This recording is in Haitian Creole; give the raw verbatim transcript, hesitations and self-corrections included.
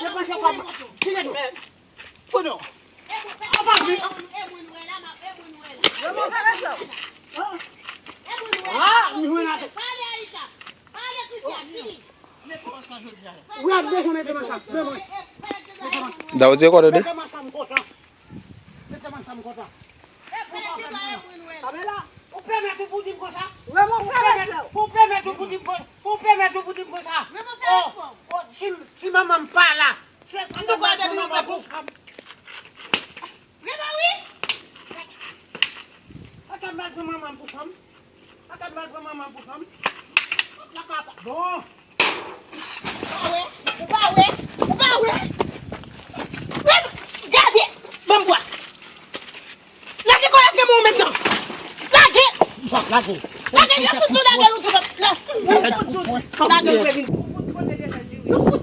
Depanse kòb. Tire nou. Pou nou. Apa vin. Ah, nou jwenn atè. Wi, ap bezwen mete manch la. Mete manch. Mete manch. Dawo di kòdone. Mete manch la, m kontan. Mete manch la, m kontan. Pamela, ou pèmèt ou pou di m konsa? Ou pèmèt, ou pèmèt ou pou di m konsa? Ou pèmèt ou pou di m konsa? Oh, oh, si, si manman m pa la, se pa ta m al pran manman pou fanm. Rema, wi. Pa ta m al pran manman pou fanm. Pa ta m al pran manman pou fanm. La papa. Bon. Ou pa wè? Ou pa wè? Ou pa wè? Rema, gade. Ban m bwa. Lage kòlèt nan men w mentnan. Lage. Lage, lage, fout nou lage nou tou. Lage, fout nou lage nou vin. Nou fout